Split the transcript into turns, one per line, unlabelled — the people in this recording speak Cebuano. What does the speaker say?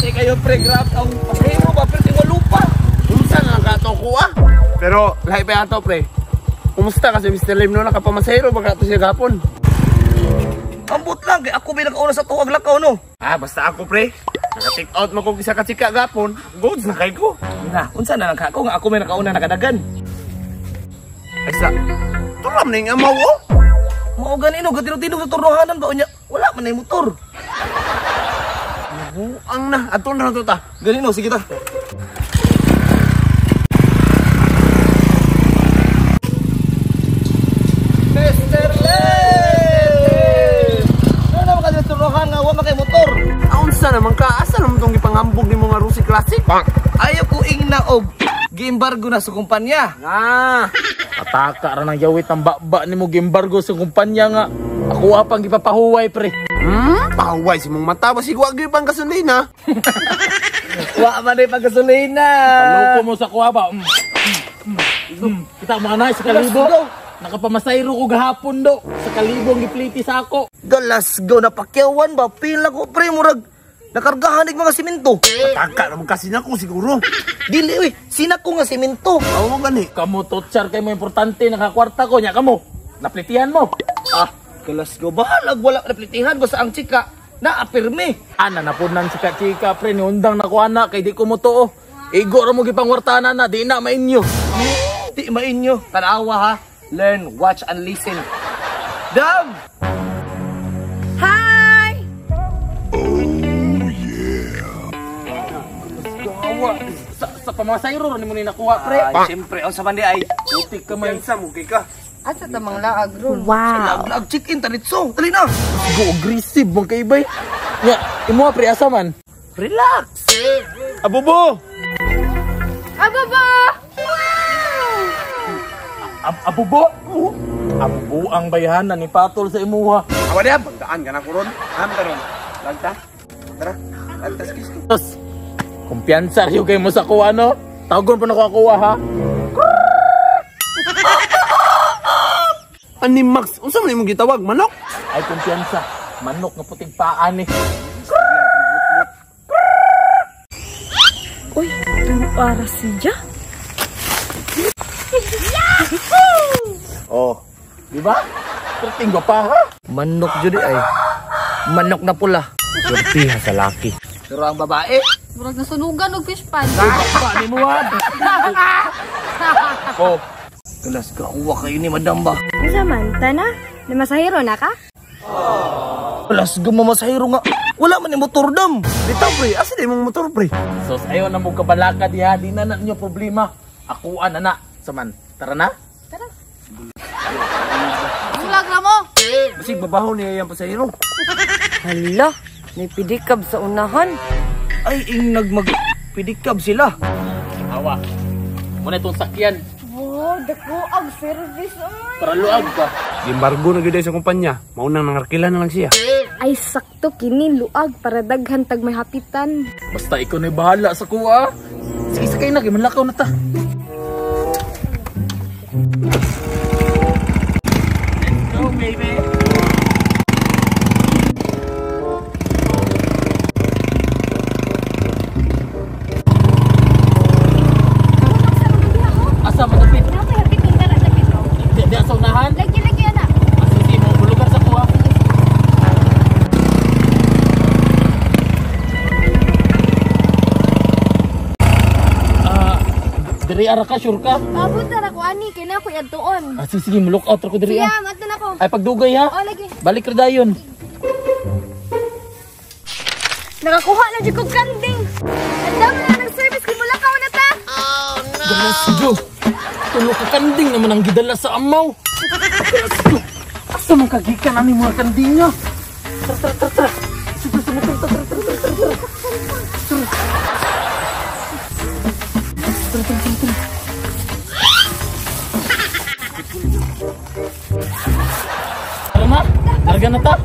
Swerte kayo pre, grab ang pasahero ba pero walo pa.
Unsa na ka to ah? Pero lahi pa ato pre. Kumusta kasi Mr. Lim no nakapamasahero ba ka to siya gapon?
Ambot lang kay ako may nakauna sa tuwag lakaw no.
Ah, basta ako pre. Naka-take out mo ko isa ka chika gapon. Goods na kay ko.
Na, unsa na lang ka ako nga ako may nakauna nakadagan.
Ay sa. Turam ning amaw oh.
Mao gani no, gatino-tino sa turnohanan ba unya? Wala man nay motor.
Buang na, ato na to ta.
Gani no, sige ta. Mr. Lim! Ano naman ka turnohan nga wa man kay motor?
Unsa naman ka? Asa naman tong gipangambog nimo nga Rusi Classic?
Ayaw ko ingna og giembargo na sa kumpanya.
Ah,
Pataka ra nang yawit ang bakba nimo giembargo sa kumpanya nga. Ako pang gipapahuway pre.
Pahuway si mong mata basig wa gyud pang gasolina.
Wa man ay panggasolina.
Paloko mo sa kuha ba? Kita mga na sa kalibo. Nakapamasayro ko gahapon do. Sa kalibo ang gipliti sa ako.
Galas go na pakyawan ba pila ko pre murag nakargahan ig mga simento.
Pataka ra man kasi nako siguro.
Dili oy, sinako nga simento.
Aw gani.
Kamo totsar kay mo importante nakakwarta ko nya kamo. Naplitihan mo.
Ah, galas go bahalag wala naplitihan basta ang chika na apirme.
Ana napunan si chika pre ni undang nako ana kay di ko mo tuo. Igo ra mo gipangwartahan na di na mainyo.
Di mainyo. Tanawa ha. Learn, watch and listen. Dam!
Hi!
Oh yeah.
Gawa. Sa pamasayro ra nimo ni nakuha pre.
Ay, siyempre ang sa bandi ay
putik ka man.
Sa mo kay ka.
Asa ta mang laag ron? Wow.
Lag check in tanitso. Dali na.
Go aggressive mong kaibay. Nya, imo pre asa man?
Relax.
Abubo.
Abubo.
Abubo? Abubo ang bayhanan ni patol sa imuha.
Awa diha banggaan ka na ko ron. Am karon. Lagta. Tara. Lagta sa kisto.
Tos. Kumpiyansa riyo kay mo sa kuha no. Tawgon pa na ko kuha ha.
Ani Max, unsa man imong gitawag manok?
Ay kumpiyansa. Manok nga puting paa ni.
Uy, tuara siya.
Oh, di ba? Perting pa ha?
Manok jud ay. Manok na pula.
Swerte ha sa laki.
Pero ang babae,
murag nasunugan og fish pan.
Pa ni mo ha. Oh,
galas gawa kayo ni madam ba?
Unsa man tana? Namasahero na ka?
Galas gumamasahero nga. Wala man ni motor dam.
Bitaw pre, asa di imong motor pre?
Sos ayo na mo kabalaka diha, di na ninyo problema. Ako ana na. Saman, tara na.
Tara. Bulag ra mo.
Basig babaho niya yang pasahero.
Hala, may pidikab sa unahan.
Ay ing nagmag pidikab sila.
Awa. Muna itong sakyan.
Wow, dako ang service oy.
Para luag ka.
Giembargo na gyud sa kumpanya. Maunang nangarkila na lang siya.
Ay sakto kini luag para daghan tag may hapitan.
Basta ikaw na bahala sa kuha. Sige sakay na kay manlakaw na ta. Let's go baby. Asa magapit? Di asa unahan?
Lagi-lagi ana.
Sige, mo bulugar sa kuha. Diri ara ka, sure ka?
Abot na ko ani kay na ko adtuon.
Ah, sige, mo look out ra ko diri
ah. Sige, adto na ko.
Ay pagdugay ha.
Oh, lagi.
Balik ra dayon.
Nakakuha na jud kog kanding. Ang dami na ng service kay mulakaw na ta.
Oh no. Galas go. Tulo ka kanding naman ang gidala sa amaw. Galas go. Asa man kagikan ani mga kanding nga? Tara tara tara. Sige, tara tara tara tara. Tara. Tara tara tara. Tara na, larga na ta.